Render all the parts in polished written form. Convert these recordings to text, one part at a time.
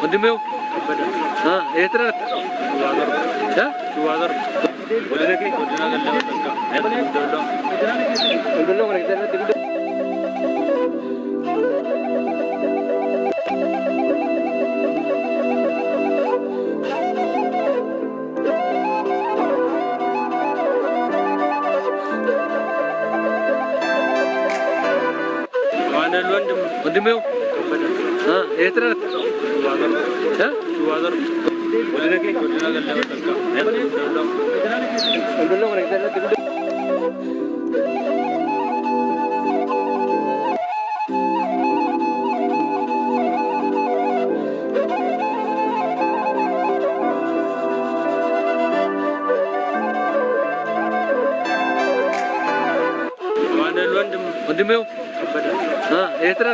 ወንድሜው ኤርትራ ወንድሜው ኤርትራ ወንድሜው ኤርትራ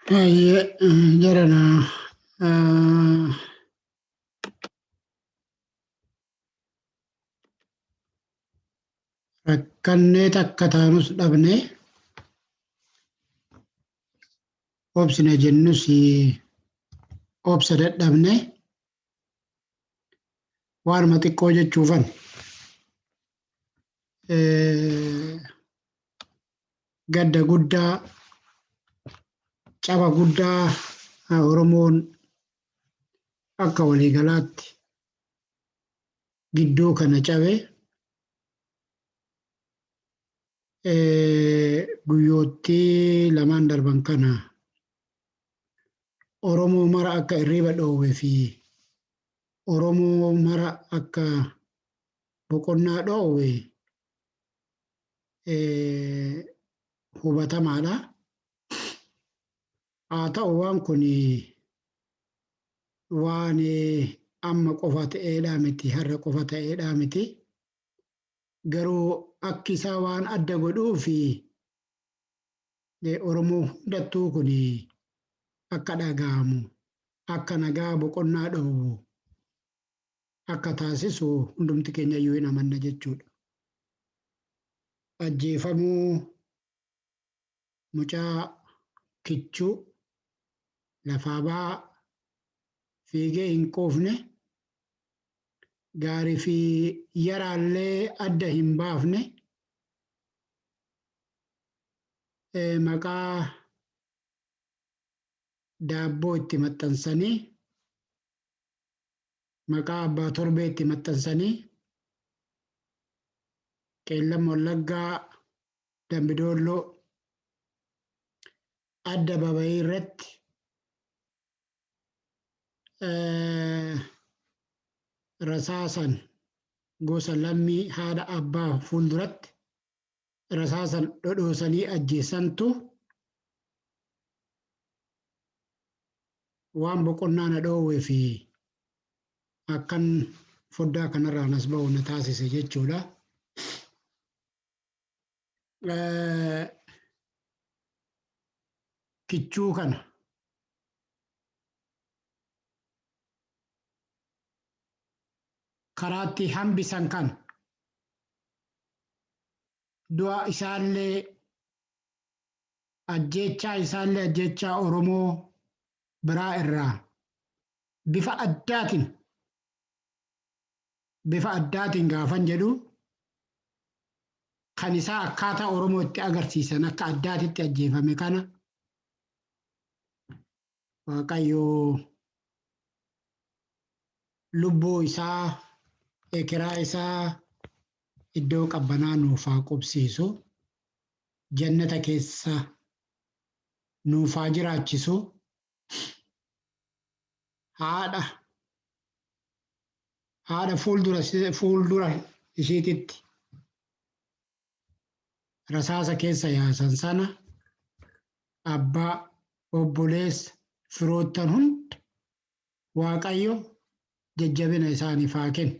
Baay'ee jarana rakkannee takka taanus dhabne obsine jennus obsa dadhabne waanuma xiqqoo jechuufan gadda guddaa caba guddaa Oromoon akka waliigalaatti gidduu kana cabe guyyoottii lamaan darban kana Oromoo mara akka irriiba dhoowwe fi Oromoo mara akka boqonnaa dhoowwe hubatamaadha. Haa ta'u waan kun waan amma qofa ta'eedhaa miti har'a qofa ta'eedhaa miti. Garuu akki isaa waan adda godhuu fi Oromoo hundattuu kun akka dhaga'amu akka nagaa boqonnaa dhoowwu akka taasisu hundumti keenya iyyuu hin amanna jechuudha. Ajjeefamuu mucaa kichuu lafaa ba'aa fiigee hin quufne gaarii fi yaraallee adda hin baafne. Maqaa daabboo itti maxxansanii, maqaa abbaa torbee itti maxxansanii, Qeellam Wallaggaa Dambidoolloo adda babayii irratti rasaasan gosa lammii haadha abbaa fuulduratti rasaasan dhodhoosanii ajjeessantu waan boqonnaa na dhoowwee fi akkan foddaa kanarraan as ba'u na taasise jechuudha. Kichuu kana karaatti hambisan kana du'a isaallee ajjeechaa isaallee ajjeechaa Oromoo biraa irraa bifa addaatiin gaafan jedhu kan isaa akkaataa Oromoo itti agarsiisan akka addaatitti ajjeefame kana Waaqayyo lubbuu isaa ekeraa isaa iddoo qabbanaa nuuf haa qubsiisu, jannata keessa nuuf haa jiraachisu, haadha fuuldura ishiititti rasaasa keessa yaasan sana abbaa, obboleessa, firoottan hunda Waaqayyo jajjabina isaaniif haa kennu.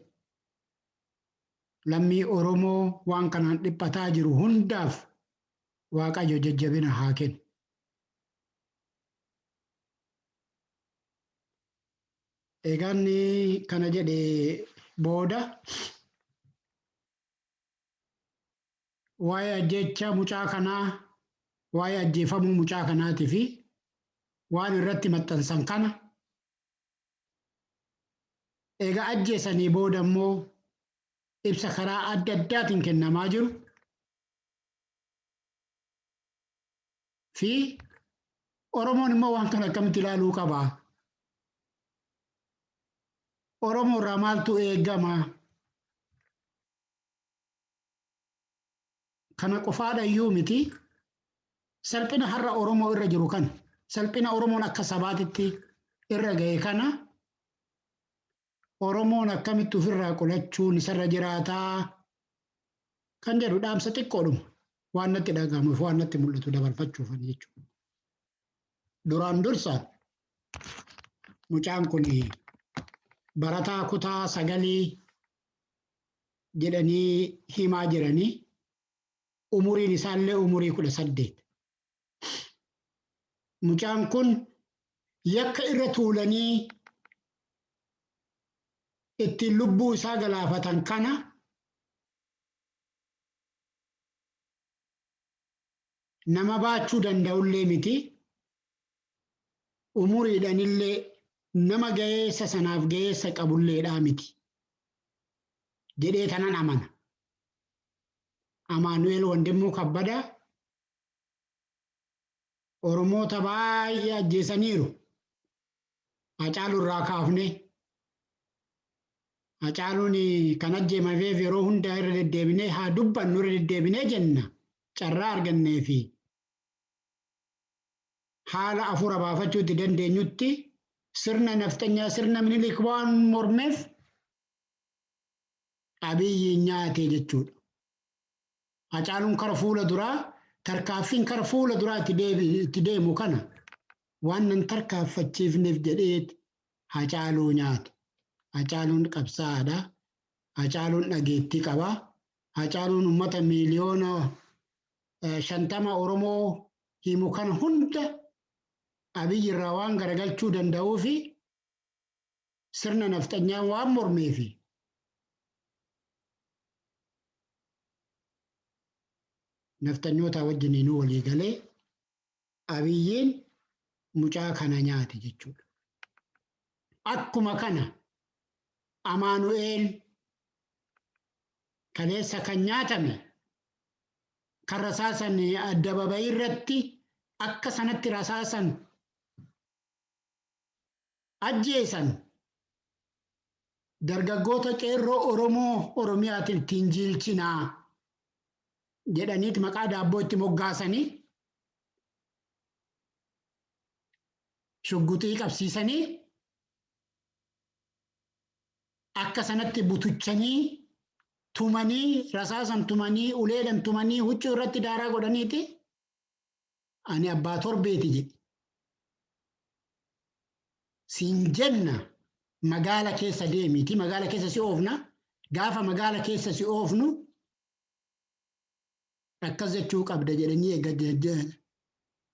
Lammii Oromoo waan kanaan dhiphataa jiru hundaaf Waaqayyo jajjabina haa kennu. Egaan kana jedhee booda waa'ee ajjeechaa mucaa kanaa, waa'ee ajjeefamuu mucaa kanaatii fi waan irratti maxxansan kana egaa ajjeesanii booda immoo ibsa karaa adda addaatiin kennamaa jiru fi Oromoon immoo waan kana akkamitti ilaaluu qaba? Oromoo irraa maaltu eegama? Kana qofaadha iyyuu miti. Salphina har'a Oromoo irra jiru kana, salphina Oromoon akka sabaatitti irra ga'e kana Oromoon akkamitti ofirraa qolachuun isarra jiraataa kan jedhu dhaamsa xiqqoodhuma waan natti dhaga'amuuf waan natti mul'atu dabarfachuufan jechuudha. Duraan dursa mucaan kun barataa kutaa 9 jedhanii himaa jiranii, umuriin isaallee umurii 18. Mucaan kun yakka irra tuulanii ittiin lubbuu isaa galaafatan kana nama baachuu danda'ullee miti. Umuriidhaanillee nama ga'eessa sanaaf ga'eessa qabulleedhaa miti jedhee tanan amana. Amaanu'eel Wandimuu Kabbadaa Oromoota baay'ee ajjeesaniiru. Hacaaluu irraa kaafne. Hacaaluun kan ajjeemameef yeroo hundaa irra deddeebinee haa dubbannu, irra deddeebinee jenna carraa argannee fi haala afuura baafachuu itti dandeenyutti sirna nafxanyaa sirna Minilik waan mormeef Abiyyi nyaate jechuudha. Hacaaluun kara fuula duraa tarkaaffiin kara fuula duraa itti deemu kana waan nan tarkaaffachiifneef jedhee Hacaaluu nyaate. Hacaaluun qabsaa'aadha. Hacaaluun dhageettii qaba. Hacaaluun uummata miiliyoona 50 Oromoo himu kana hunda Abiyyi irraa waan garagalchuu danda'uu fi sirna nafxanyaa waan mormeefi nafxanyoota wajjiniinuu walii galee Abiyyiin mucaa kana nyaate jechuudha. Akkuma kana Amaanu'eel kaleessa kan nyaatame Kan rasaasan addababayii irratti akka sanatti rasaasan ajjeesan dargaggoota qeerroo Oromoo Oromiyaatiin ittiin jiilchinaa jedhaniit maqaa daabboo itti moggaasanii shugguxii qabsiisanii akka sanatti butuchanii tumanii rasaasan tumanii uleedhan tumanii huccuu irratti daaraa godhaniiti ani abbaa torbeeti jedhe. Siin jenna magaala keessa deemiti magaala keessa si oofna gaafa magaala keessa si oofnu akkas jechuu qabda jedhanii eegga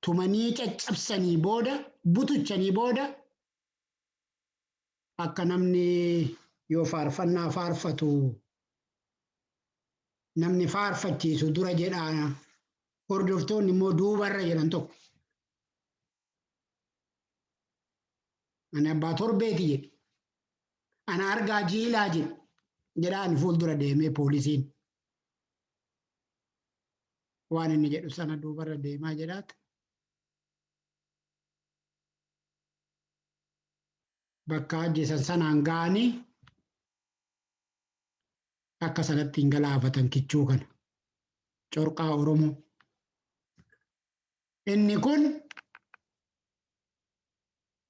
tumanii caccabsanii booda butuchanii booda akka namni yoo faarfannaa faarfatu namni faarfachiisu dura jedhaa hordoftoonni immoo duubarra jedhan tokko. Ani abbaa torbeeti jedhe. Ana argaa jiilaa jedhe. Jedhaa ani fuuldura deemee poolisiin. Waan inni jedhu sana duubarra deemaa jedhaat. Bakka ajjeesan sanaan ga'anii akka sanatti hin galaafatan kichuu kana. Corqaa Oromoo. Inni kun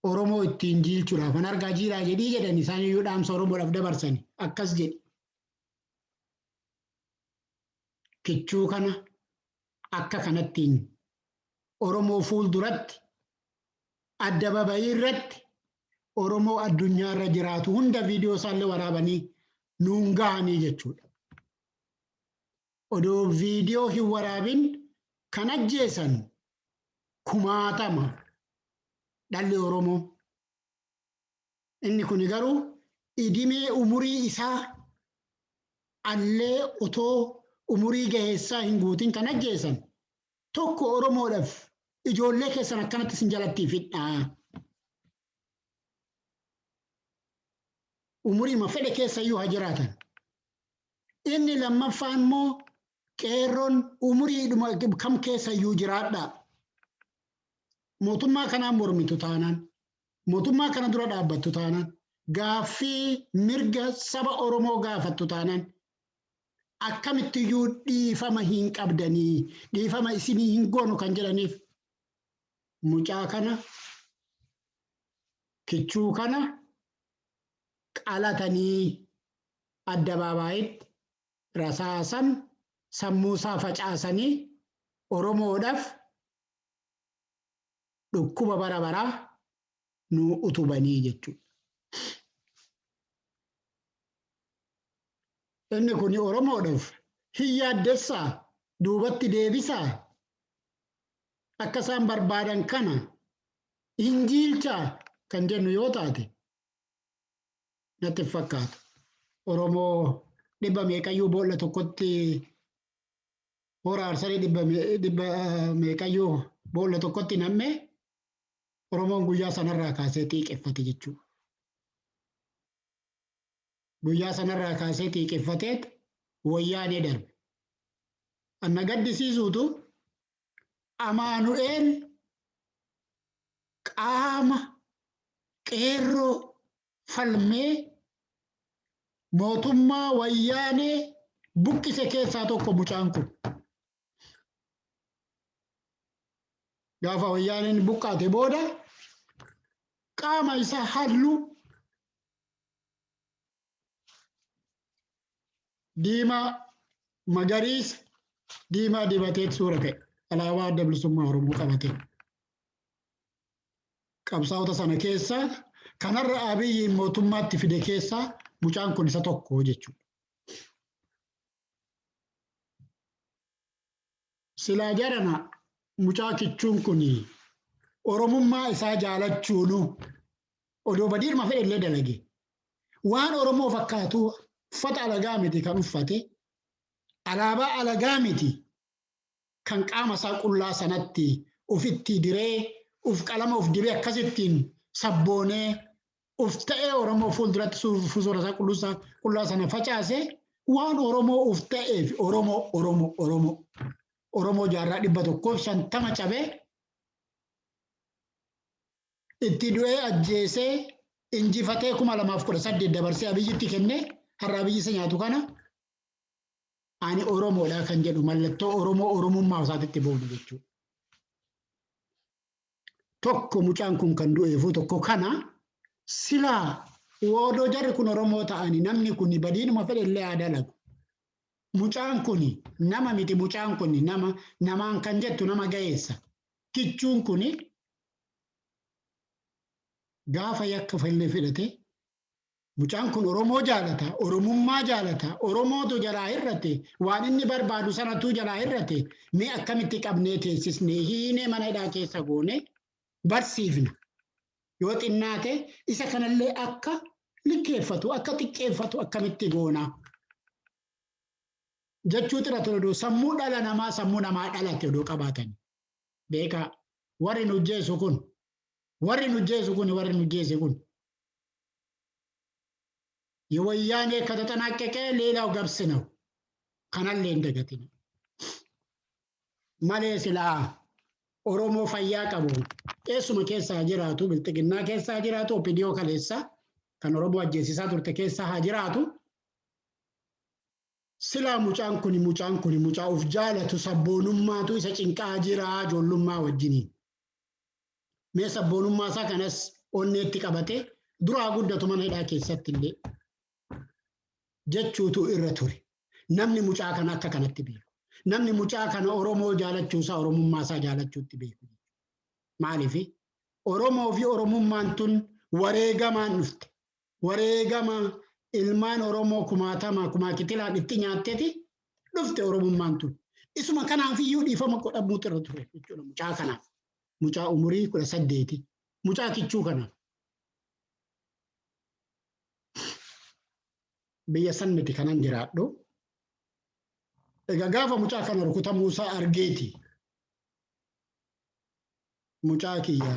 Oromoo ittiin jiilchuudhaaf an argaa jiilaa jedhii jedhan isaan iyyuu dhaamsa Oromoodhaaf dabarsani akkas jedhi. Kichuu kana akka kanattiin Oromoo fuulduratti addababayii irratti Oromoo addunyaarra jiraatu hunda viidiyoo isaallee waraabanii nuun gahanii jechuudha. Odoo viidiyoo hin waraabin kan ajjeesan kumaatama dhalli Oromoo. Inni kun garuu idimee umurii isaa allee otoo umurii gaheessaa hin guutin kan ajjeesan tokko Oromoodhaaf ijoollee keessan akkanatti isin jalatti fidhaa. Umurii fedhe keessa iyyuu haa jiraatan. Inni lammaffaan immoo qeerroon umuriidhuma kam keessa iyyuu jiraadhaa. Mootummaa kanaan mormitu taanaan, mootummaa kana dura dhaabbattu taanaan, gaaffii mirga saba Oromoo gaafattu taanaan akkamittiyyuu dhiifama hin qabdanii, dhiifama isinii hin goonu kan jedhaniif mucaa kana kichuu kana qalatanii addabaabayitti rasaasan sammuusaa facaasanii Oromoodhaaf dhukkuba bara baraa nu utubanii jechuudha. Inni kun Oromoodhaaf hin yaaddessaa duubatti deebisaa akka isaan barbaadan kana hin jiilchaa kan jennu yoo taate natti fakkaata. Oromoo dhibba meeqayyuu boolla tokkotti hora arsanii dhibba meeqayyuu boolla tokkotti namme Oromoon guyyaa sanarraa kaasee xiiqeffate jechuudha. Guyyaa sanarraa kaasee xiiqeffateet wayyaanee darbe. Anna gaddisiisuutu Amaanu'eel qaama qeerroo falmee mootummaa wayyaanee buqqise keessaa tokko mucaan kun. Gaafa wayyaaneen buqqaate booda qaama isaa halluu diimaa magariisa diimaa dibatee suura ka'e alaabaa adda bilisummaa Oromoo qabate. Qabsaa'ota sana keessaa kanarra Abiyyiin mootummaatti fide keessaa mucaan kun isa tokko jechuudha. Silaa jarana mucaa kichuun kun Oromummaa isaa jaalachuunu odoo badiirma fedhe illee dalage. Waan Oromoo fakkaatu uffata alagaa miti kan uffate, alaabaa alagaa miti kan qaama isaa qullaa sanatti ufitti diree, uf qalama uf dibee akkasittiin sabboonee uf ta'ee Oromoo fuulduratti suura isaa qullaa sana facaase waan Oromoo uf ta'eef Oromoo Oromoo Oromoo. Oromoo jaarraa 150 cabee itti du'ee ajjeesee injifatee 2018 dabarsee Abiyyitti kennee har'a Abiyyi isa nyaatu kana ani Oromoodha kan jedhu mallattoo Oromoo Oromummaa isaatitti boonu jechuudha. Tokko mucaan kun kan du'eefuu tokko kana silaa odoo jarri kun Oromoo ta'anii namni kun badiinuma fedhe illee haa dalagu. Mucaan kun nama miti, mucaan kun nama namaan kan jettu nama ga'eessa. Kichuun kun gaafa yakka fallee fedhate mucaan kun Oromoo jaalata, Oromummaa jaalata, Oromootu jalaa hir'ate, waan inni barbaadu sanatu jalaa hir'ate, mee akkamitti qabnee teessisnee hiinee mana hidhaa keessa goone barsiifna. Yoo xinnaate isa kanallee akka likkeeffatu, akka xiqqeeffatu akkamitti goona? Jechuu xiratu odoo sammuu dhala namaa sammuu namaa dhalate odoo qabaatan. Beekaa warri nu jeesu kun, warri nu jeesu kun, warri nu jeese kun. የወያኔ ከተጠናቀቀ ሌላው ገብስ ነው። kanallee hin dagatina. Malee silaa Oromoo fayyaa qabu eessuma keessaa jiraatu, bilxiginnaa keessaa jiraatu, OPDO kaleessa kan Oromoo ajjeesisaa turte keessaa haa jiraatu. Silaa mucaan kun mucaan kun mucaa of jaalatu sabboonummaatu isa cinqaa jira ijoollummaa wajjiniin. Mee sabboonummaa isaa kanas onneetti qabatee duraa guddatu mana hidhaa keessatti illee jechuutu irra ture. Namni mucaa kana akka kanatti beeku. Namni mucaa kana Oromoo jaalachuusaa Oromummaa isaa jaalachuutti beeku. Maaliif? Oromoo fi Oromummaan tun wareegamaan dhufte. Wareegama ilmaan Oromoo kumaatama kumaa kitilaan itti nyaatteeti dhufte Oromummaan tun. Isuma kanaaf iyyuu dhiifama godhamuutu irra ture jechuudha mucaa kanaaf. Mucaa umurii 18. Mucaa kichuu kanaaf. Biyya san miti kanan jiraadhu. Egaa gaafa mucaa kana rukutamuu isaa argeeti. Mucaa kiyya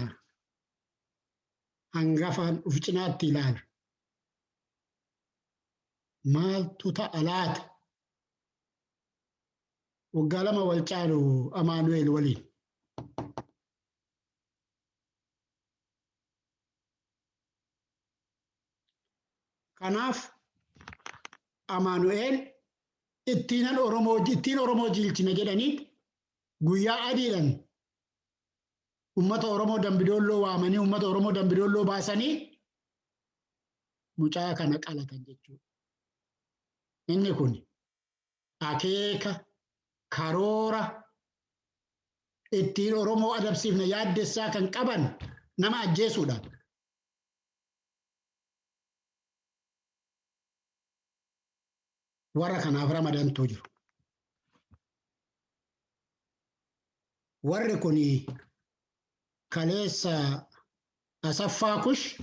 hangafaan uf cinaatti ilaala. Maaltu ta'a laata? Waggaa 2 wal caalu Amaanu'eel waliin. Kanaaf Amaanu'eel ittiinan Oromoo ittiin Oromoo jiilchina jedhaniit guyyaa adiidhaan uummata Oromoo Dambidoolloo waamanii uummata Oromoo Dambidoolloo baasanii mucaa kana qalatan jechuudha. Inni kun akeeka karoora ittiin Oromoo adabsiifna yaaddessaa kan qaban nama ajjeesuudha. Warra kanaaf ramadantu jiru. Warri kun kaleessa Asaffaa Kush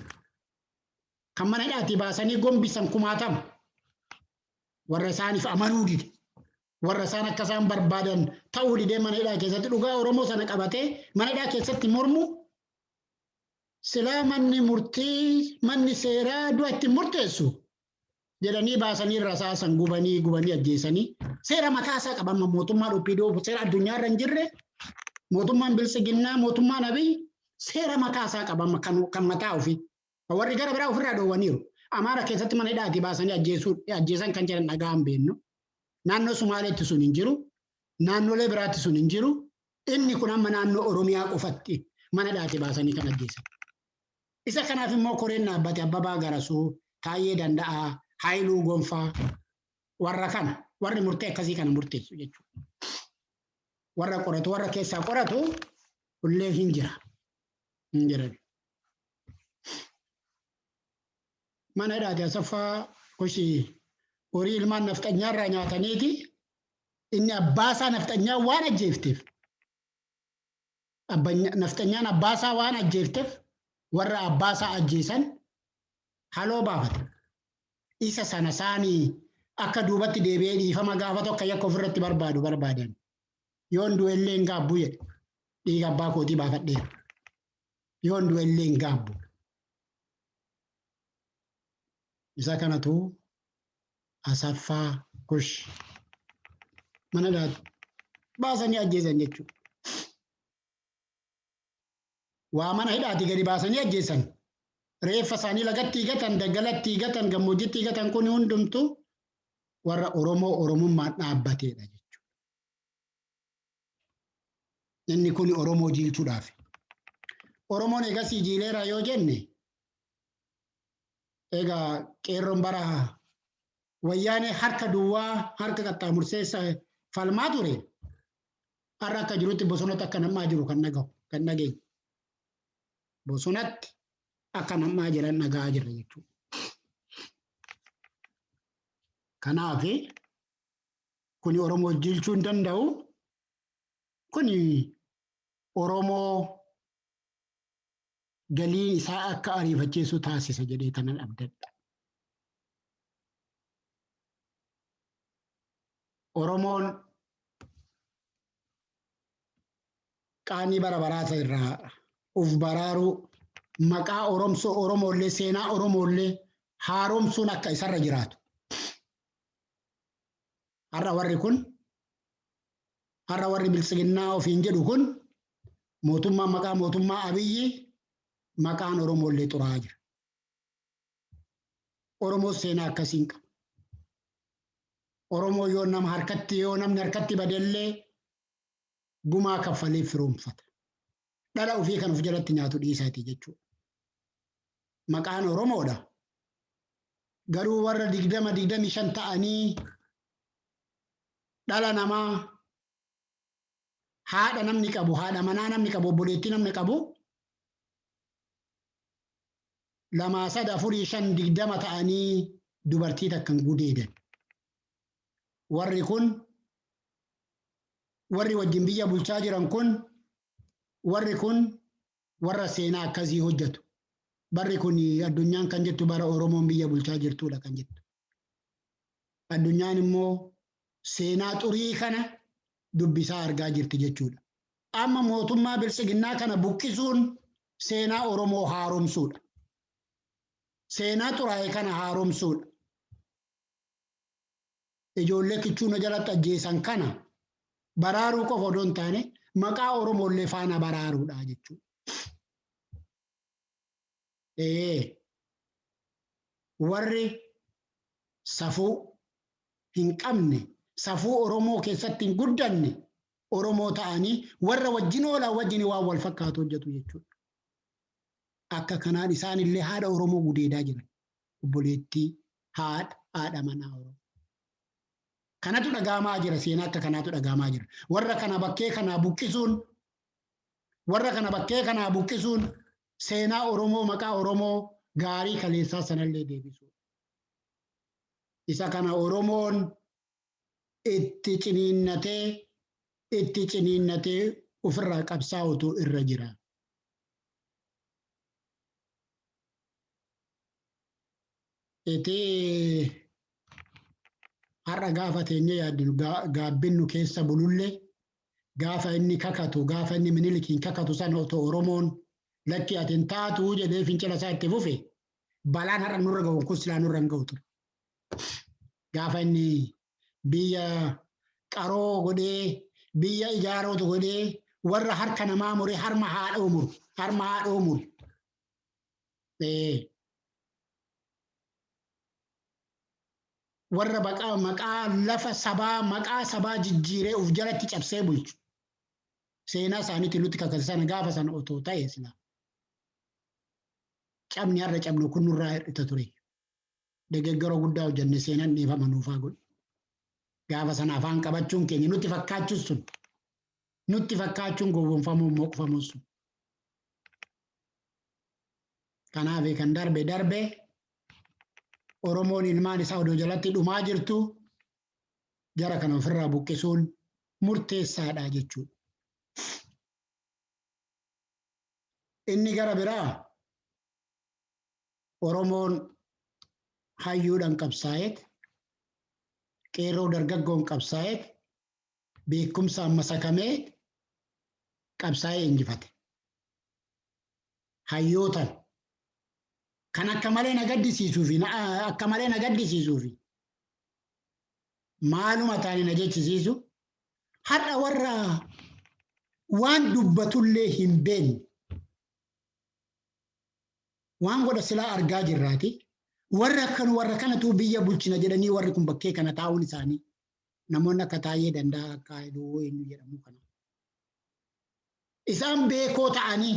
kan mana hidhaatii baasanii gombisan kumaatama. Warra isaaniif amanuu dide. Warra isaan akka isaan barbaadan ta'uu didee mana hidhaa keessatti dhugaa Oromoo sana qabatee mana hidhaa keessatti mormu silaa manni murtii manni seeraa du'a ittiin murteessu jedhanii baasanii rasaasan gubanii gubanii ajjeesanii seera mataa isaa qaban mootummaan OPDO seera addunyaa irra hin jirre mootummaan biltsiginnaa mootummaan Abiy seera mataa isaa qaban kan mataa ofii warri gara biraa ofirraa dhoowwaniiru. Amaara keessatti mana hidhaatii baasanii ajjeesan kan jedhan dhagaa hin beeknu. Naannoo Sumaaleetti sun hin jiru. Naannolee biraatti sun hin jiru. Inni kun amma naannoo Oromiyaa qofatti mana hidhaatii baasanii kan ajjeesan. Isa kanaaf immoo koreen dhaabbate Abbabaa Garasuu, Taayyee Danda'aa, Haayiluu Gonfaa warra kana warri murtee akkasii kana murteessu jechuudha. Warra qoratu warra keessaa qoratu illee hin jira. Hin jiran. Mana hidhaati Asaffaa Kushii horii ilmaan nafxanyaa irraa nyaataniiti inni abbaasaa nafxanyaa waan ajjeefteef nafxanyaan abbaasaa waan ajjeefteef warra abbaasaa ajjeesan haloo baafate. Isa sana saanii akka duubatti deebi'ee dhiifama gaafatu akka yakka ofirratti barbaadu barbaadan. Yoon du'e illee hin gaabbu jedhe. Dhiiga abbaa kootii baafadheera. Yoon du'e illee hin gaabbu. Isa kanatu Asaffaa Kush mana Baasanii ajjeesan jechuudha. Waa mana hidhaati gadi baasanii ajjeesan. Reeffa isaanii lagatti gatan, daggalatti gatan, gammoojjitti gatan kun hundumtu warra Oromoo Oromummaan dhaabbateedha jechuudha. Inni kun Oromoo jiilchuudhaaf. Oromoon egasii jiileera yoo jenne, egaa qeerroon bara wayyaanee harka duwwaa harka qaxxaamursee falmaa ture. Har'a akka jirutti bosonatti akka namaa jiru kan dhagahu kan dhageenye. Bosonatti akka namaa jiran dhaga'aa jirra jechuudha. Kanaaf kuni Oromoo jiilchuu hin danda'u. Kuni Oromoo galiin isaa akka ariifachiisu taasisa jedhee kanan abdadha. Oromoon qaanii bara baraata irraa uf baraaruu, maqaa Oromsoo Oromoollee, seenaa Oromoollee haaromsuun akka isarra jiraatu. Har'a warri kun, har'a warri biltsiginnaa ofiin jedhu kun, mootummaa maqaa mootummaa Abiyyi maqaan Oromoollee xuraa'aa jira. Oromoo seenaa akkasiin qaba. Oromoo yoo nama harkatti, yoo namni harkatti badellee gumaa kaffalee firoomfata. Dhala ofii kan of jalatti nyaatu dhiisaati jechuudha. Maqaan Oromoodha. Garuu warra 20, 25 ta'anii dhala namaa, haadha namni qabu, haadha manaa namni qabu, obboleettii namni qabu, lamaa, sada, afurii, shan, 20 ta'anii dubartii takkan gudeedan. Warri kun, warri wajjin biyya bulchaa jiran kun, warri kun warra seenaa akkasii hojjetu. Barri kun addunyaan kan jettu bara Oromoon biyya bulchaa jirtudha kan jettu. Addunyaan immoo seenaa xurii kana dubbisaa argaa jirti jechuudha. Amma mootummaa biltsiginnaa kana buqqisuun seenaa Oromoo haaromsuudha. Seenaa xuraa'e kana haaromsuudha. Ijoollee kichuuna jalatti ajjeesan kana baraaruu qofa odoo hin taane maqaa Oromoollee faana baraaruudha jechuudha. Warri safuu hin qabne, safuu Oromoo keessatti hin guddanne, Oromoo ta'anii warra wajjin oolan wajjin waan wal fakkaatu hojjetu jechuudha. Akka kanaan isaan illee haadha Oromoo gudeedaa jiran. Obboleettii, haadha manaa Oromoo. Kanatu dhagaamaa jira, seenaa akka kanaatu dhagaamaa jira. Warra kana bakkee kanaa buqqisuun, warra kana bakkee kanaa buqqisuun seenaa Oromoo, maqaa Oromoo gaarii kaleessaa sanallee deebisuudha. Isa kana Oromoon itti ciniinnatee, itti ciniinnatee ofirraa qabsaa'utu irra jira. Iti har'a gaafa teenyee yaaddinu, gaabbinnu keessa bulullee, gaafa inni kakatu, gaafa inni Minilikiin kakatu sana otoo Oromoon lakki ati hin taatu jedhee fincila isaa itti fufe, balaan har'a nurra ga'u kun silaa nurra hin ga'u ture. Gaafa inni biyya qaroo godhee, biyya ijaarootu godhee, warra harka namaa muree harma haadhoo muru, harma haadhoo muru. Warra maqaa lafa sabaa, maqaa sabaa jijjiiree of jalatti cabsee bulchu. Seenaa isaaniitti nutti kakate sana gaafa sana otoo ta'e silaa. Cabni har'a cabnu kun nurraa hir'ita ture. Deeggaroo guddaa hojjenne, seenaan dhiifama nuufaa godhu. Gaafa sana afaan qabachuun keenya nutti fakkaachuun sun, nutti fakkaachuun gowwoomfamuun moqfamuun sun. Kanaaf kan darbe darbe. Oromoon ilmaan isaa odoo jalatti dhumaa jirtu jara kana ofirraa buqqisuun murteessaadha jechuudha. Inni gara biraa, Oromoon hayyuudhaan qabsaa'eet, qeerroo dargaggoon qabsaa'eet, beekumsaan masakamee qabsaa'ee injifate. Hayyootan kan akka malee na gaddisiisuu fi akka malee na gaddisiisuu fi maaluma taane na jechisiisu, Har'a warra waan dubbatullee hin beekne waan godha silaa argaa jirraati. Warra akkan warra kanatu biyya bulchina jedhanii warri kun bakkee kana taa'uun isaanii namoonni akka Taayyee Danda'a akka Haayiluu eenyu jedhamu kana. Isaan beekoo ta'anii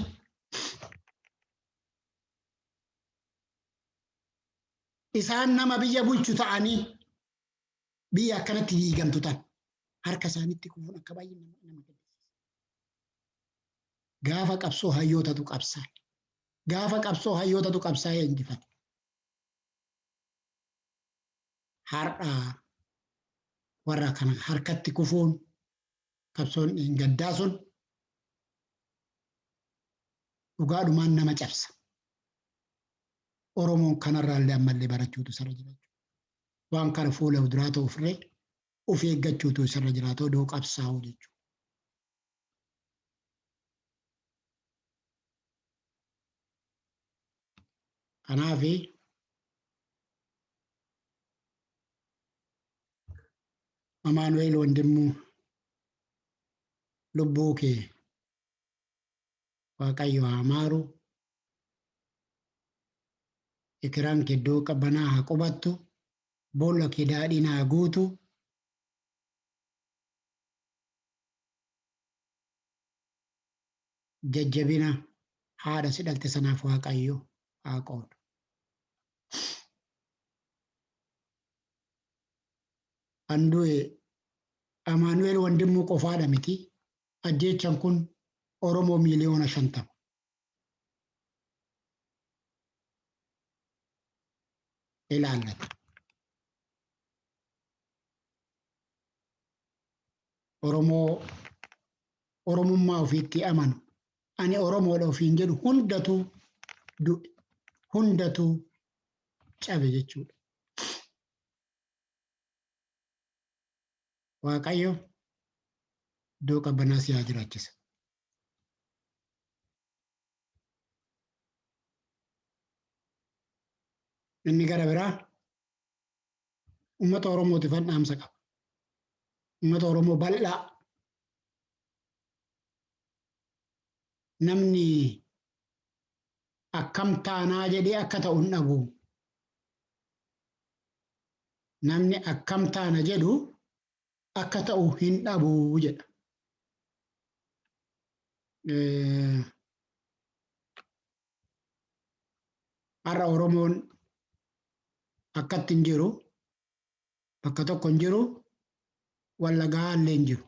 isaan nama biyya bulchu ta'anii biyya akkanatti diigamtu tan harka isaaniitti kufuun akka baay'ee nama gaddisiisa. Gaafa qabsoo hayyootatu qabsaa'e. Gaafa qabsoo hayyootatu qabsaa'ee injifate. Har'a warra kana harkatti kufuun qabsoon gaddaa sun dhugaadhumaan nama cabsa. Oromoon kanarraallee ammallee barachuutu isarra jira. Waan kana fuula duraa ta'uufillee of eeggachuutu isarra jiraata odoo qabsaa'u jechuudha. Kanaaf Amaanu'eel Wandimuu lubbuu kee Waaqayyo haa maaru. Ikiraan kee iddoo qabbanaa haa qubattu. Boolla kee daadhiin haa guutu. Jajjabina haadha si dhalte sanaaf Waaqayyo haa qoodu. Kan du'e Amaanu'eel Wandimmuu qofaadha miti. Ajjeechan kun Oromoo 50,000,000. Ilaallata. Oromoo Oromummaa ofiitti amanu ani Oromoodha ofiin jedhu hundatu du'e hundatu cabe jechuudha. Waaqayyo iddoo qabbanaa si haa jiraachisa. Inni gara biraa uummata Oromootiif dhaamsa qaba. Uummata Oromoo bal'aa namni akkam taanaa jedhee akka ta'u hin dhabu. Namni akkam taana jedhu akka ta'u hin dhabu jedha. Har'a Oromoon akkatti hin jiru, bakka tokko hin jiru, wallagaa illee hin jiru.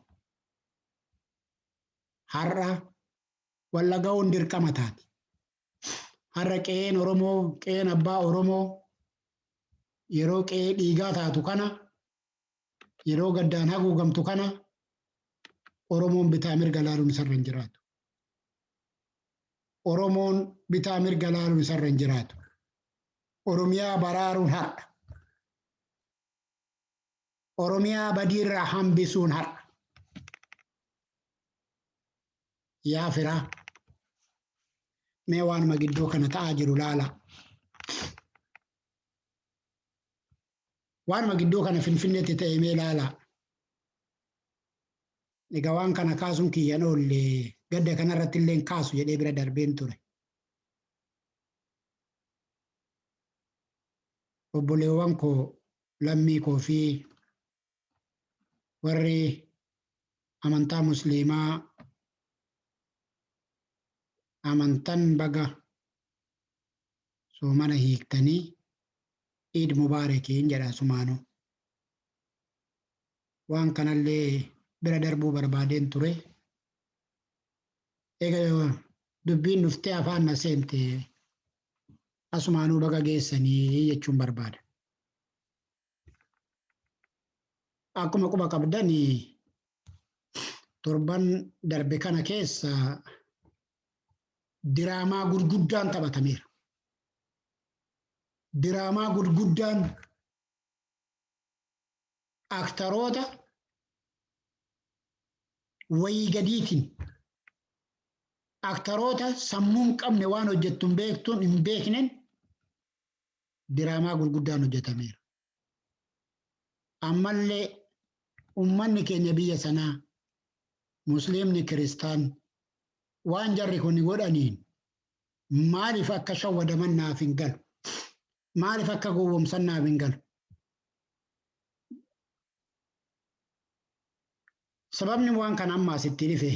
Har'a wallaga'uun dirqama taati. Har'a qe'een Oromoo, qe'een abbaa Oromoo yeroo qe'ee dhiigaa taatu kana, yeroo gaddaan haguugamtu kana Oromoon bitaa mirga laaluun isarra hin jiraatu. Oromoon bitaa mirga laaluun isarra hin jiraatu. Oromiyaa baraaruun har'a. Oromiyaa badiirraa hambisuun har'a. Yaa firaa, mee waanuma gidduu kana ta'aa jiru laala. Waanuma gidduu kana Finfinneetti ta'e mee laala. Egaa waan kana kaasuun kiyyan oolle gadda kanarratti illee kaasu jedhee bira darbeen ture. Obboleewwan koo lammii koo fi warri amantaa musliimaa amantan baga soomana hiiktanii Iid Mubaarakiin jedha sumaanuu. Waan kanallee bira darbuu barbaadeen ture. Egaa dubbiin dhuftee afaan na seente asumaanuu baga geessanii jechuun barbaada. Akkuma quba qabdan torban darbe kana keessa diraamaa gurguddaan taphatameera. Diraamaa gurguddaan aktaroota wayii gadiitiin aktaroota sammuu hin qabne waan hojjettu hin beektuun hin beekneen diraamaa gurguddaan hojjetameera. Ammallee uummanni keenya biyya sanaa Musliimni Kiristaan waan jarri kun godhaniin maaliif akka shawwadaman naaf hin galu? Maaliif akka gowwoomsan naaf hin galu? Sababni waan kana amma asitti dhufe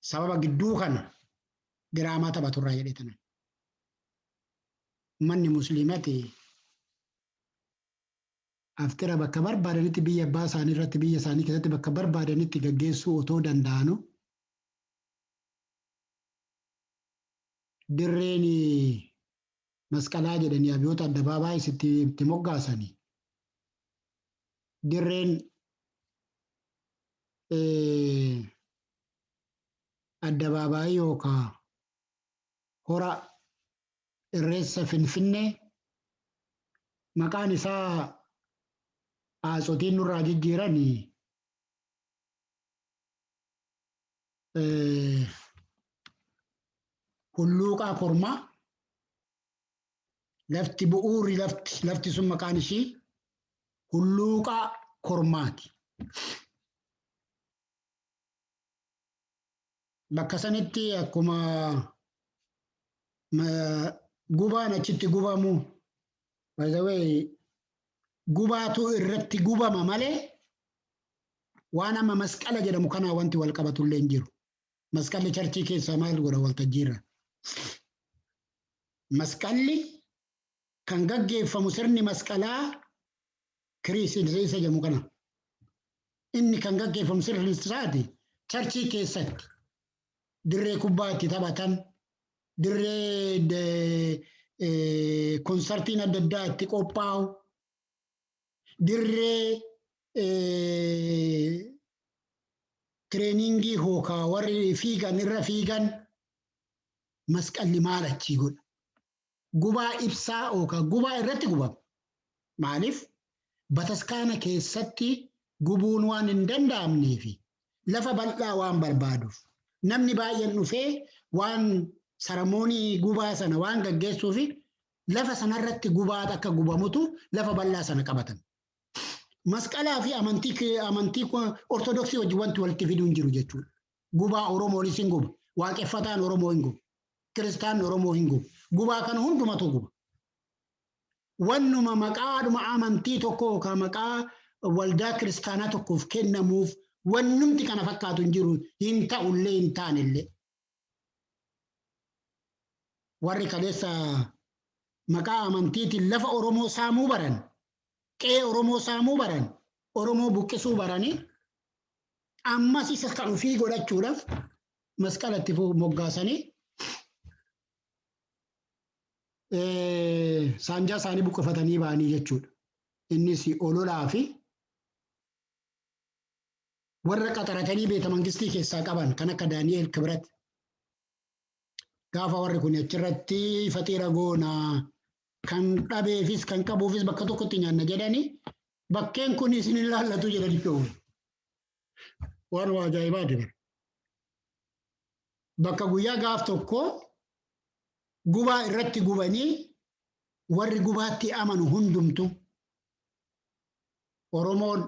sababa gidduu kana diraamaa taphaturraa jedhee tanan. Manni musliimati aftira bakka barbaadanitti biyya abbaa isaanii irratti biyya isaanii keessatti bakka barbaadanitti gaggeessuu otoo danda'anu dirreen masqalaa jedhanii abiyyoota addabaabaa isitti itti moggaasanii dirreen addabaabaayii yookaan hora Irreessa Finfinnee maqaan isaa haatsotiin nurraa jijjiiranii hulluuqaa kormaa lafti bu'uurri lafti sun maqaan ishii hulluuqaa kormaati. Bakka sanitti akkuma gubaan achitti gubamu by the way gubaatu irratti gubama malee waan amma masqala jedhamu kanaa wanti wal qabatu illee hin jiru. Masqalli charchii keessaa maal godha waltajjiirra? Masqalli kan gaggeeffamu sirni masqalaa kiriis isa jedhamu kana. Inni kan gaggeeffamu sirni isaati charchii keessatti dirree kubbaa itti taphatan, dirree konsartiin adda addaa itti qophaa'u, dirree tireeningii hookaa warri fiigan irra fiigan masqalli maal achii godha? Gubaa ibsaa yookaan gubaa irratti gubama. Maaliif? Bataskaana keessatti gubuun waan hin danda'amneefi lafa bal'aa waan barbaaduuf namni baay'een dhufee waan saramoonii gubaa sana waan gaggeessuufi lafa sanarratti gubaa akka gubamutu lafa bal'aa sana qabatan. Masqalaa fi amantii Ortodoksii wajjin wanti walitti fiduu hin jiru jechuudha. Gubaa Oromoonis hin guba. Waaqeffataan Oromoo hin gubu. Kiristaanni Oromoo hin gubu. Gubaa kana hundumatu guba. Wannuma maqaadhuma amantii tokko yookaan maqaa waldaa kiristaanaa tokkoof kennamuuf wannumti kana fakkaatu hin jiru, hin ta'ullee hin taanellee. Warri kaleessa maqaa amantiitiin lafa Oromoo saamuu baran, qe'ee Oromoo saamuu baran, Oromoo buqqisuu baranii ammas isa kan ofii godhachuudhaaf masqalatti moggaasanii saanjaa isaanii buqqifatanii ba'anii jechuudha. Innis ololaa fi warra qaxaratanii beeta mangistii keessaa qaban kan akka Daani'eel Kibrat gaafa warri kun achirratti faxiira goonaa kan dhabeefis kan qabuufis bakka tokkotti nyaanna jedhanii bakkeen kun isin hin laallatu jedhanii dhowwu. Waan waa ajaa'ibaati bara. Bakka guyyaa gaaf tokko gubaa irratti gubanii warri gubaatti amanu hundumtu Oromoon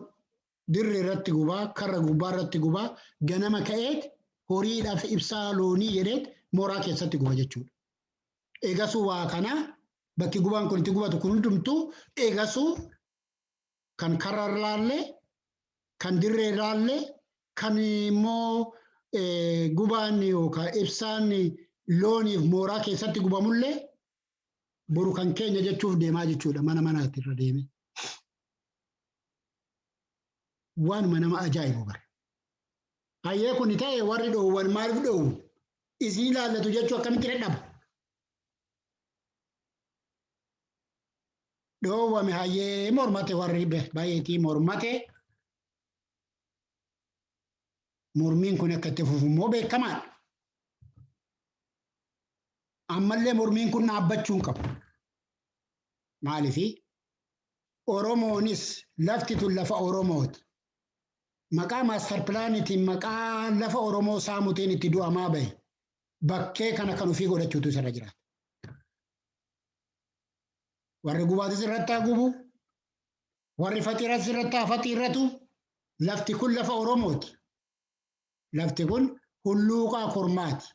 dirri irratti gubaa, karra gubbaa irratti gubaa, ganama ka'eet horiidhaaf ibsaa loonii jedheet mooraa keessatti guba jechuudha. Eegasuu waa kana bakki gubaan kun itti gubatu kun hundumtu eegasuu kan karra irraallee, kan dirree irraallee, kan immoo gubaan yookaan ibsaan looniif mooraa keessatti gubamullee boru kan keenya jechuuf deemaa jechuudha mana manaatti irra deeme. Waanuma nama ajaa'ibu bara. Hayyee kun ta'e warri dhoowwan maaliif dhoowwu? Isin ilaallatu jechuu akkamitti dadhabu? Dhoowwame hayyee mormate warri baay'eetii mormate. Mormiin kun akka itti fufu immoo beekamaadha. Ammallee mormiin kun dhaabbachuu hin qabu. Maaliifi Oromoonis lafti tun lafa Oromooti. Maqaa maastar pilaaniitiin maqaa lafa Oromoo saamutiin itti du'amaa bahe bakkee kana kan ofii godhachuutu isarra jiraata. Warri gubaatis irratti haa gubu, warri faxiiras irratti haa faxiirratu, lafti kun lafa Oromooti. Lafti kun hulluuqaa kormaati.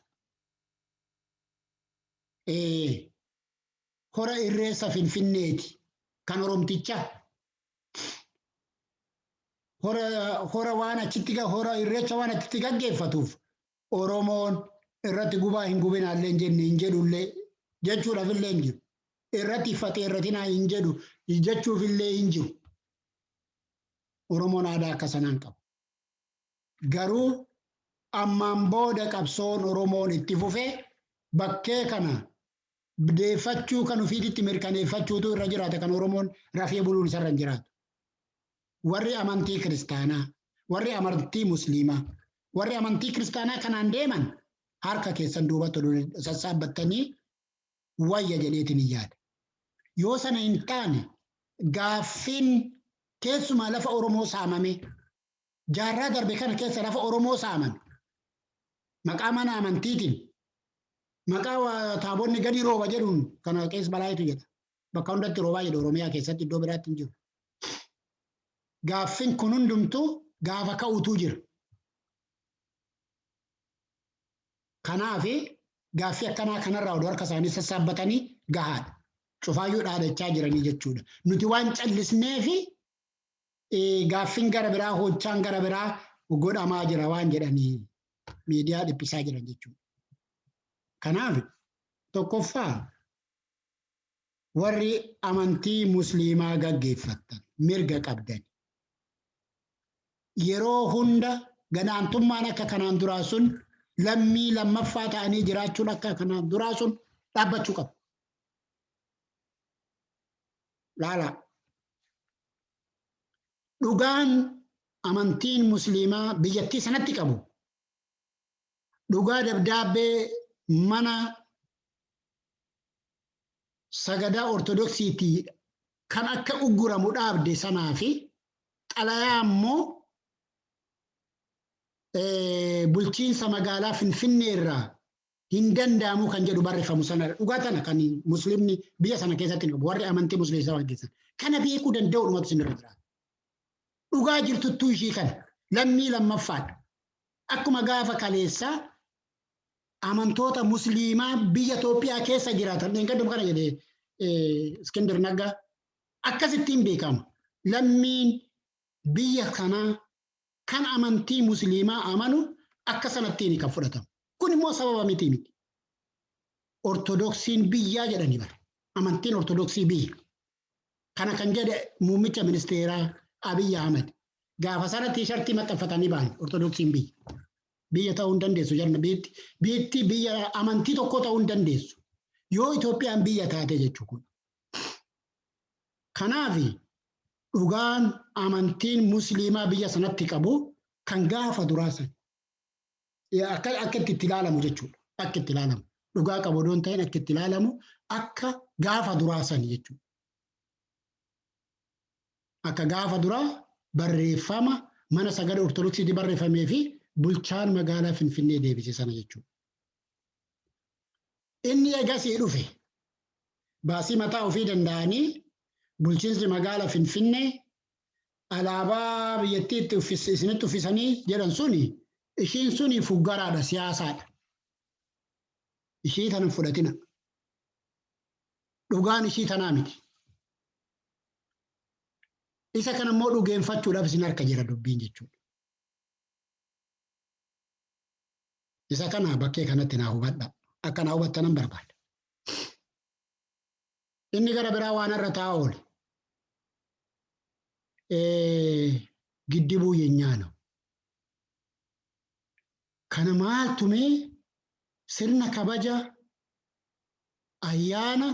Hora irreessa Finfinneeti kan Oromtichaa. Hora waan achitti hora irreecha waan achitti gaggeeffatuuf Oromoon irratti gubaa hin gubinaallee hin jenne hin jedhullee jechuudhaaf illee hin jiru. Irratti faxeerratinaa hin jedhu jechuuf illee hin jiru. Oromoon aadaa akka sanaan qabu. Garuu ammaan booda qabsoon Oromoon itti fufee bakkee kana deeffachuu kan ofiitti mirkaneeffachuutu irra jiraata kan Oromoon rafee buluun isarra hin jiraatu. Warri amantii kiristaanaa, warri amantii musliimaa, warri amantii kiristaanaa kanaan deeman harka keessan duubatti sassaabbattanii wayya jedheetiin hin yaada. Yoo sana hin taane gaaffiin keessumaa lafa Oromoo saamame jaarraa darbe kana keessa lafa Oromoo saamame maqaa mana amantiitiin maqaa taabonni gadi rooba jedhuun kana keessa balaayitu jedha. Bakka hundatti roobaa jedhu Oromiyaa keessatti iddoo biraatti hin jiru. Gaaffiin kun hundumtuu gaafa ka'utu jira. Kanaaf gaaffii akkanaa kanarraa oduu harka isaanii sassaabbatanii gahaadha. Cufaayyuu dhaadachaa jiranii jechuudha. Nuti waan callisnee fi gaaffiin gara biraa hojjaan gara biraa godhamaa jira waan jedhanii miidiyaa dhiphisaa jiran jechuudha. Kanaaf tokkoffaa warri amantii musliimaa gaggeeffattan mirga qabdan. Yeroo hunda gadaantummaan akka kanaan duraa sun lammii lammaffaa ta'anii jiraachuun akka kanaan duraa sun dhaabbachuu qabu. Laala. Dhugaan amantiin musliimaa biyyattii sanatti qabu dhugaa dabdaabbee mana sagadaa ortodoksiitii kan akka ugguramu dhaabde sanaa fi xalayaa immoo bulchiinsa magaalaa Finfinnee irraa hin danda'amu kan jedhu barreeffamu sanadha. Dhugaa tana kan musliimni biyya sana keessatti qabu warri amantii musliimaa gaggeessan. Kana beekuu danda'u dhumatu isin irra jiraata. Dhugaa jirtuttuu ishii kana lammii lammaffaadha. Akkuma gaafa kaleessaa amantoota musliimaa biyya Itoophiyaa keessa jiraatan dheengadduma kana jedhee Iskindir Naggaa akkasittiin beekama. Lammiin biyya kanaa kan amantii musliimaa amanu akka sanattiin kan fudhatamu. Kun immoo sababa miti miti. Ortodoksiin biyyaa jedhanii bara. Amantiin ortodoksii biyya. Kana kan jedhe muummicha ministeeraa Abiy Ahmed. Gaafa sana tiishartii maxxanfatanii ba'an ortodoksiin biyya. Biyya ta'uu hin dandeessu jarna biitti biyya amantii tokko ta'uu hin dandeessu. Yoo Itoophiyaan biyya taate jechuudha. Kanaaf dhugaan amantiin musliimaa biyya sanatti qabu kan gaafa duraa san akka itti ilaalamu jechuudha. Akka itti ilaalamu. Dhugaa qabu odoon ta'in akka itti ilaalamu akka gaafa duraa san jechuudha. Akka gaafa duraa barreeffama mana sagada ortodoksiitti barreeffamee fi bulchaan magaalaa Finfinnee deebise sana jechuudha. Inni eegasii dhufe baasii mataa ofii danda'anii bulchiinsi magaalaa Finfinnee alaabaa biyyattiitti isinitti uffisanii jedhan suni ishiin suni fuggaraadha siyaasaadha. Ishii tana fudhatina. Dhugaan ishii tanaa miti. Isa kana immoo dhugeeffachuudhaaf isin harka jira dubbiin jechuudha. Isa kana bakkee kanatti naa hubadha. Akka naa hubattanan barbaada. Inni gara biraa waan irra taa'aa oole. Giddibuu yenyaa ነው. Kana maaltumee sirna kabaja ayyaana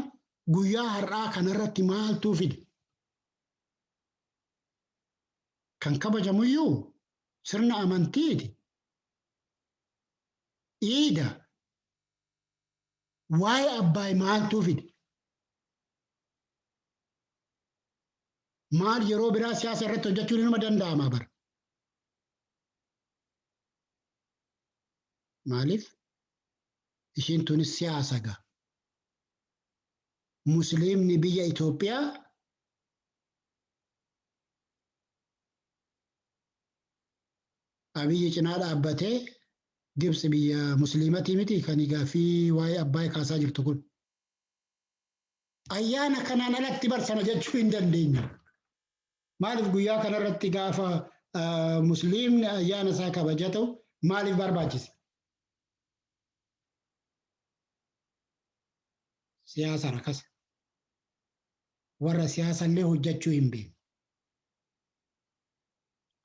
guyyaa har'aa kanarratti maaltuu fide? Kan kabajamuyyuu sirna amantiiti. Iida waa'ee Abbaay maaltuu fide? Maal yeroo biraa siyaasa irratti hojjechuun inuma danda'ama bara. Maaliif? Ishiin tunis siyaasa gaa. Musliimni biyya Itoophiyaa Abiyyi cinaa dhaabbatee Gibsi biyya musliimatii miti kan gaaffii waa'ee Abbaay kaasaa jirtu kun. Ayyaana kanaan alatti barsana jechuu hin dandeenyu. Maaliif guyyaa kanarratti gaafa musliimni ayyaana isaa kabajatu maaliif barbaachise? Siyaasa rakasa. Warra siyaasallee hojjechuu hin beekne.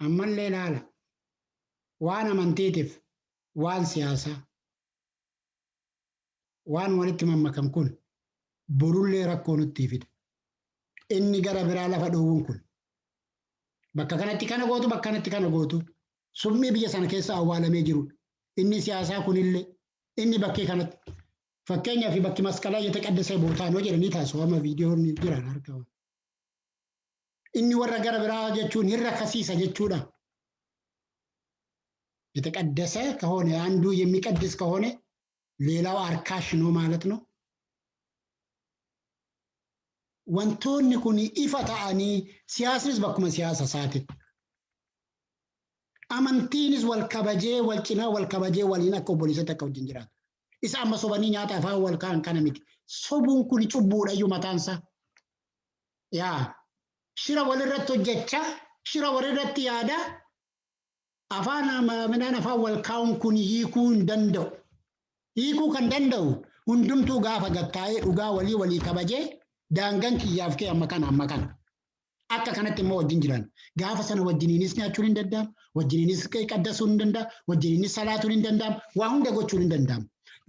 Ammallee ilaala. Waan amantiitiif, waan siyaasaa, waan walitti mammakan kun borullee rakkoo nutti fida. Inni gara biraa lafa dhoowwuun kun bakka kanatti kana gootu, bakka kanatti kana gootu, summii biyya sana keessa awwaalamee jirudha. Inni siyaasaa kunillee inni bakkee kanatti, fakkeenyaaf, bakki masqalaa የተቀደሰ ቦታ ነው jedhanii taasisu amma viidiyoon jiran harka. Inni warra gara biraa jechuun hin rakkasiisa jechuudha. የተቀደሰ ከሆነ፣ አንዱ የሚቀድስ ከሆነ ሌላው አርካሽ ነው ማለት ነው። Wantoonni kun ifa ta'anii, siyaasnis bakkuma siyaasa isaatitti. Amantiinis wal kabajee, wal cinaa wal kabajee, waliin akka obboleessatti akka wajjin jiraatu. Isa amma sobanii nyaata afaan wal kaa'an kana miti. Sobuun kun cubbuudha iyyuu mataansaa. Yaa shira walirratti hojjechaa, shira walirratti yaada, afaan midhaan afaan wal kaa'uun kun hiikuu hin danda'u. Hiikuu kan danda'u hundumtuu gaafa gattaa'ee dhugaa walii walii kabajee, daangaan kiyyaaf kee amma kana, amma kana. Akka kanatti immoo wajjin jiran. Gaafa sana wajjiniinis nyaachuun hin danda'amu, wajjiniinis qaddasuun hin danda'amu, wajjiniinis salaatuun hin danda'amu, waa hunda gochuun hin danda'amu.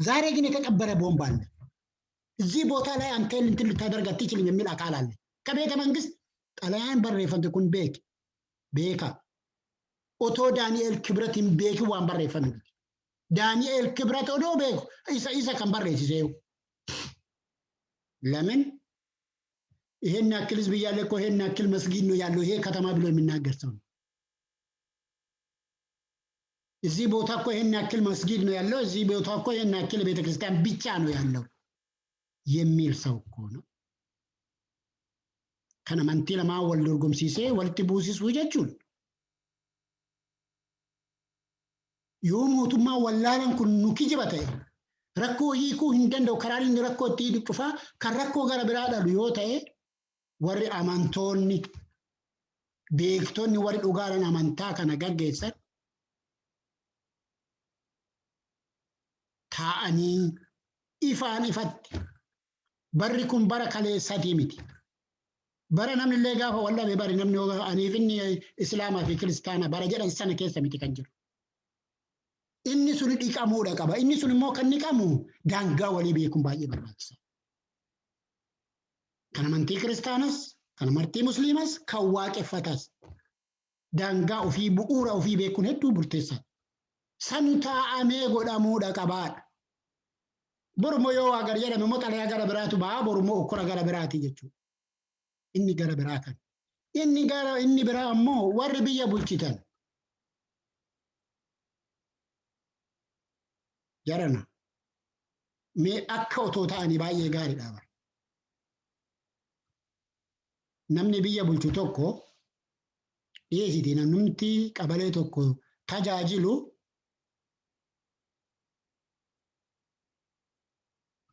ዛሬ ግን የተቀበረ ቦምብ አለ። እዚህ ቦታ ላይ አንተ እንትን ልታደርግ አትችልም የሚል አካል አለ። ከቤተ መንግስት xalayaan barreeffamte kun beeki beeka. Otoo Daani'el Kibrat hin beekin waan barreeffame miti. Daani'el Kibrat odoo beeku isa kan barreessise. ለምን ይሄን ያክል ህዝብ እያለ እኮ ይሄን ያክል መስጊድ ነው ያለው ይሄ ከተማ ብሎ የሚናገር ሰው ነው። እዚህ ቦታ እኮ ይሄን ያክል መስጊድ ነው ያለው፣ እዚህ ቦታ እኮ ይሄን ያክል ቤተክርስቲያን ብቻ ነው ያለው የሚል ሰው እኮ ነው። Kan amantii lamaan wal dorgomsiisee walitti buusisuu jechuudha. Yoo mootummaan wallaalan kun nu kijiba ta'e, rakkoo hiikuu hin danda'u, karaan inni rakkoo itti cufaa kan rakkoo gara biraa dhalu yoo ta'e, warri amantoonni, beektonni, warri dhugaadhaan amantaa kana gaggeessan taa'anii ifaan ifatti, barri kun bara kaleessatii miti. Bara namni illee gaafa wallabe bari namni aniif inni islaamaa fi kiristaana bara jedhan sana keessa miti kan jiru. Inni sun dhiqamuudha qaba. Inni sun immoo kan dhiqamu daangaa walii beekuun baay'ee barbaachisa. Kan amantii kiristaanas, kan amantii musliimas, kan waaqeffatas daangaa ofii, bu'uura ofii beekuun hedduu murteessaadha. San taa'amee godhamuudha qabaadha. Borummoo yoo waa gar jedhame immoo xalayaa gara biraatu ba'a, borummoo okkora gara biraati jechuudha. Inni gara biraa kan. Inni gara inni biraa ammoo warri biyya bulchitan. Jarana mee akka otoo ta'anii baay'ee gaariidha bara. Namni biyya bulchu tokko dhiyeessiti, namnumti qabalee tokko tajaajilu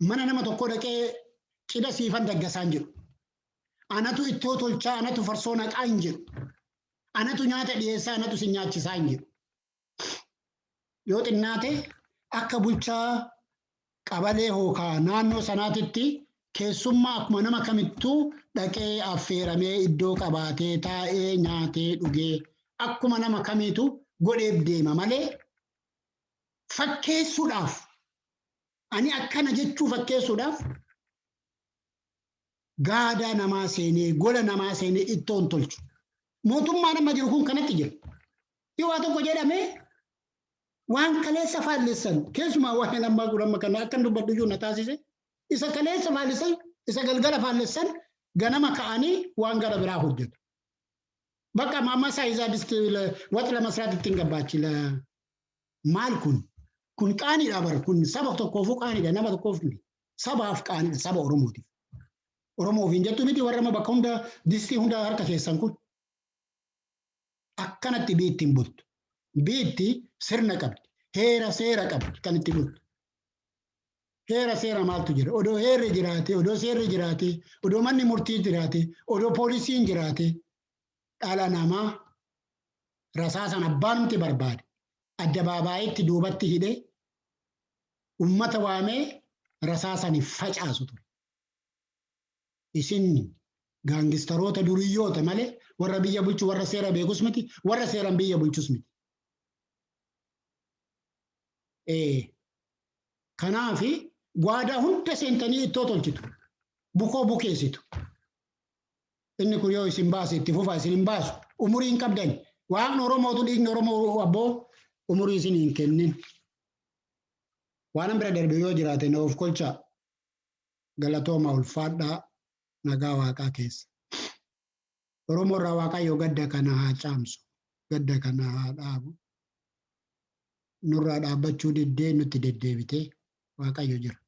mana nama tokko dhaqee cidha siifan daggasaan jedhu. Anatu ittoo tolchaa, anatu farsoo naqaa hin jedhu. Anatu nyaata dhiyeessaa, anatu si nyaachisaa hin jedhu. Yoo xinnaate akka bulchaa qabalee hookaa naannoo sanaatitti keessummaa akkuma nama kamittuu dhaqee affeeramee, iddoo qabaatee, taa'ee, nyaatee, dhugee, akkuma nama kamiitu godheef deema malee, fakkeessuudhaaf, ani akkana jechuu fakkeessuudhaaf gaadaa namaa seenee, gola namaa seenee ittoon tolchu. Mootummaan amma jiru kun kanatti jira. Yoo waa tokko jedhamee waan kaleessa faallessan, keessumaa waa'een ammaa kun amma kana akkan dubbadhu iyyuu na taasise, isa kaleessa faallessan, isa galgala faallessan, ganama ka'anii waan gara biraa hojjetu. በቃ ማማሳ ይዛ ድስት ወጥ ለመስራት ittiin ገባች። Maal kun? Kun qaaniidha bara, kun saba tokkoofuu qaaniidha, nama tokkoof miti. Sabaaf qaaniidha, saba Oromootiif. Oromoof hin jettu miti, warra bakka hunda distii hunda harka keessan kun. Akkanatti biitti hin bultu. Biitti sirna qabdi. Heera seera qabdi kan itti bultu. Heera seera maaltu jira? Odoo heerri jiraate, odoo seerri jiraate, odoo manni murtii jiraate, odoo poolisiin jiraate, dhala namaa rasaasan abbaanumti barbaade addabaabaayitti duubatti hidhee ummata waamee rasaasanii facaasu ture. Isin gaangistaroota duriyyoota malee warra biyya bulchu, warra seera beekus miti, warra seeran biyya bulchus miti. Kanaafi gwaadaa hunda seentanii ittoo tolchitu. Bukoo bukeessitu. Inni kun yoo isin baase itti fufa, isin hin baasu. Umurii hin qabdan. Waaqni Oromootu, dhiigni Oromoo abboo umurii isin hin kennin. Waan bira darbe yoo jiraate na of kolchaa. Galatooma, ulfaadhaa, nagaa Waaqaa keessa. Oromoo irraa Waaqayyo gadda kana haa caamsu. Gadda kana haa dhaabu. Nurraa dhaabbachuu diddee nutti deddeebitee Waaqayyo jira.